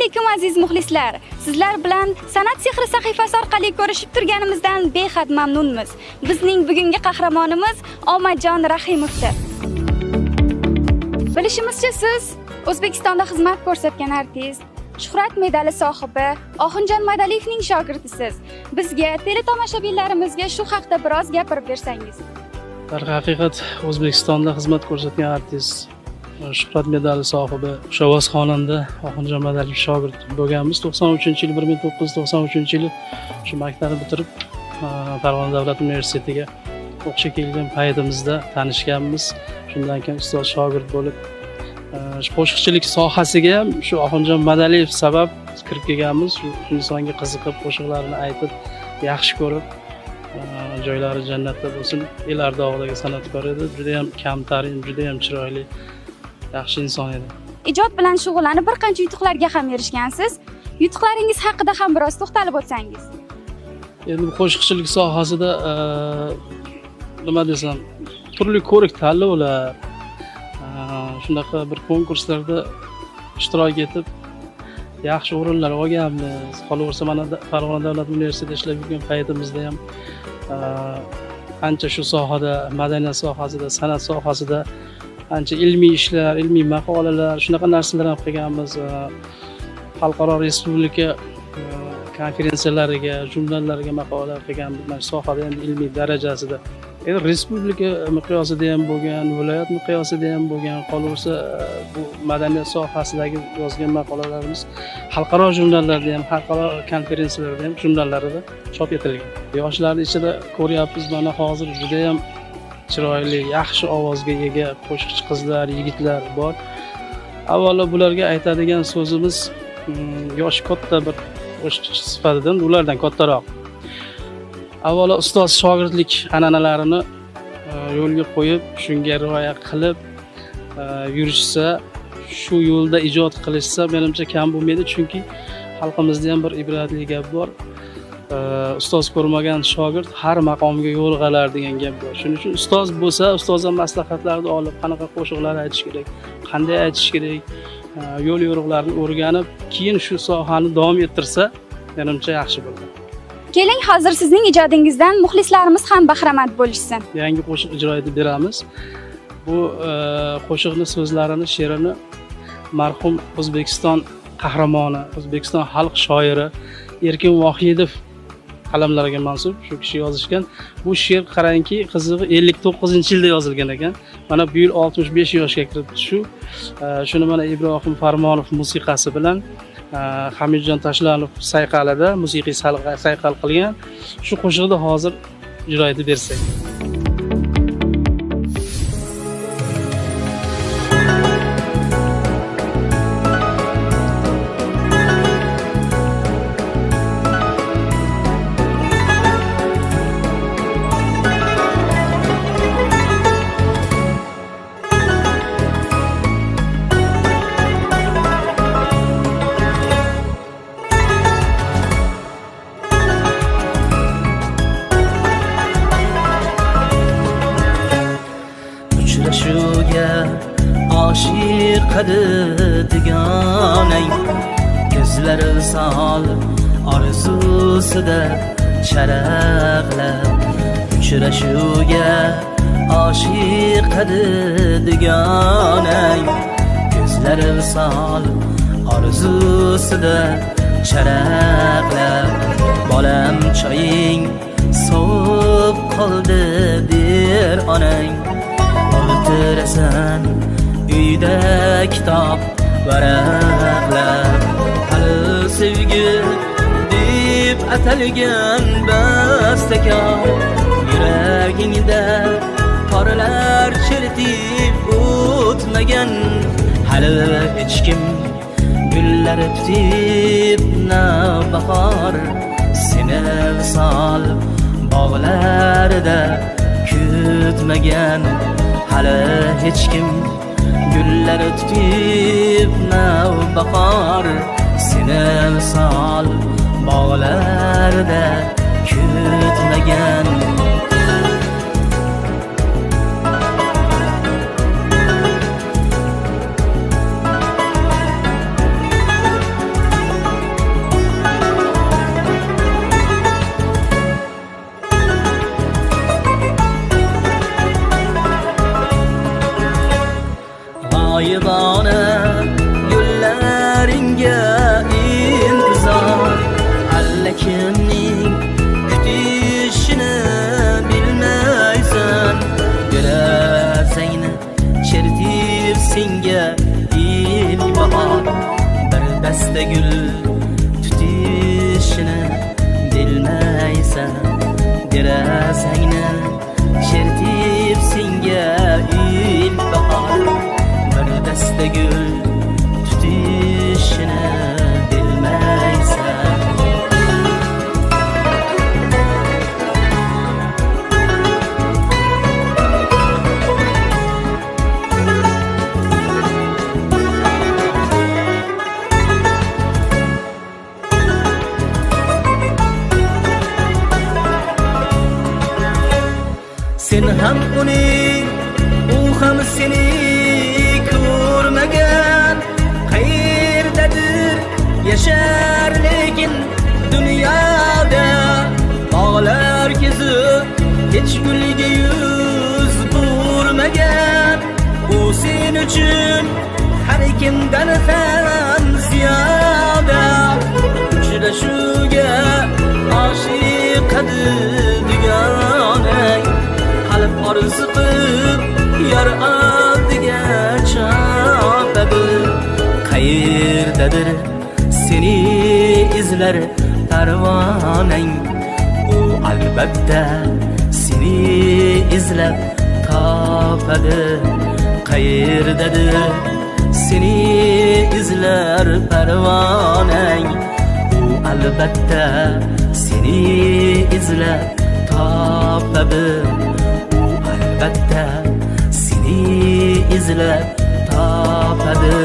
Alaykum aziz muxlislar. Sizlar bilan San'at sehri sahifasi orqali ko'rishib turganimizdan behad mamnunmiz. Bizning bugungi qahramonimiz Omadjon Rahimovdir. Bilishimizcha siz O'zbekistonda xizmat ko'rsatgan artist, Shuhrat medali sohibi Oxunjon Madaliyevning shogirdisiz. Bizga, teletomoshabinlarimizga shu haqda biroz gapirib bersangiz. Darhaqiqat O'zbekistonda xizmat ko'rsatgan artist, Shuhrat medali sohibi, xushovoz xonanda Oxunjon Madaliyev shogird bo'lganmiz. 93-yil, 1993-yili shu maktabni bitirib, Farg'ona davlat universitetiga o'qishga kelgan paytimizda tanishganmiz. Shundan keyin ustoz shogird bo'lib, qo'shiqchilik sohasiga ham shu Oxunjon Madaliyev sabab kirib kelganmiz. Shu insonga qiziqib, qo'shiqlarini aytib, yaxshi ko'rib, joylari jannatda bo'lsin. El ardog'idagi san'atkor edi, juda ham kamtarin, juda ham chiroyli, yaxshi inson edi. Ijod bilan shug'ullanib bir qancha yutuqlarga ham erishgansiz. Yutuqlaringiz haqida ham biroz to'xtalib o'tsangiz. Endi qo'shiqchilik sohasida nima desam, turli ko'rik tanlovlar, shunaqa bir konkurslarda ishtirok etib, yaxshi o'rinlar olganmiz. Qolaversa, mana Farg'ona davlat universitetida ishlab yurgan paytimizda ham ancha shu sohada, madaniyat sohasida, san'at sohasida ancha ilmiy ishlar, ilmiy maqolalar, shunaqa narsalar ham qilganmiz. Xalqaro respublika konferensiyalariga, jurnallarga maqolalar qilganmiz. Mana shu sohada endi ilmiy darajasida. Endi respublika miqyosida ham bo'lgan, viloyat miqyosida ham bo'lgan, qolaversa bu madaniyat sohasidagi yozgan maqolalarimiz xalqaro jurnallarda ham, xalqaro konferensiyalarda ham, jurnallarida chop etilgan. Yoshlarning ichida ko'ryapmiz, mana hozir juda ham chiroyli, yaxshi ovozga ega qo'shiqchi qizlar, yigitlar bor. Avvalo bularga aytadigan so'zimiz, yoshi katta bir qo'shiqchi sifatida ulardan kattaroq. Avvalo ustoz shogirdlik an'analarini yo'lga qo'yib, shunga rioya qilib yurishsa, shu yo'lda ijod qilishsa, menimcha kam bo'lmaydi, chunki xalqimizda ham bir ibratli gap bor. Ustoz ko'rmagan shogird har maqomga yo'lg'alar degan gap bor. Shuning uchun ustoz bo'lsa, ustozdan maslahatlarni olib, qanaqa qo'shiqlar aytish kerak, qanday aytish kerak, yo'l yo'riqlarni o'rganib, keyin shu sohani davom ettirsa, menimcha yaxshi bo'ladi. Keling, hozir sizning ijodingizdan muxlislarimiz ham bahramand bo'lishsin. Yangi qo'shiq ijro etib beramiz. Bu qo'shiqni so'zlarini, she'rini marhum O'zbekiston qahramoni, O'zbekiston xalq shoiri Erkin Vohidov qalamlariga mansub shu kishi yozishgan. Bu she'r qarangki, qizig'i 59-yilda yozilgan ekan. Mana bu yil 65 yoshga kiribdi shu. Shuni mana Ibrohim Farmonov musiqasi bilan Hamidjon Tashlanov sayqalida musiqiy sayqal qilgan. Shu qo'shiqni hozir ijro etib bersak. Dugonang ko'zlari visol orzusida charaqlab, uchrashuvga oshiq edi dugonang ko'zlari visol orzusida charaqlab, bolam choying sovib qoldi der onang, o'tirasan uyda kitob varaqlab, hali sevgi deb atalgan bastakor yuragingda porlar chertib o'tmagan, hali hech kim gullar tutib navbahor seni visol bog'larida kutmagan, hali hech kim gullar tutib navbahor seni visol bog'larida kutmagan. dasta gul tutishini bilmaysan, derazangni chertib senga ilk bahor bir dasta gul tutishini bilmaysan. Sen ham uni, u ham seni ko'rmagan, qayerdadir yashar lekin dunyoda bog'lar kezib hech gulga yuz burmagan. U sen uchun har kimdan ham ziyoda, uchrashuvga oshiqadi dugonang. Qalb orzu qilib yor oldiga chopadi, qayerdadir seni izlar parvonang. U albatta seni izlab topadi, qayerdadir seni izlar parvonang. U albatta seni izlab topadi, albatta seni izlab topadi.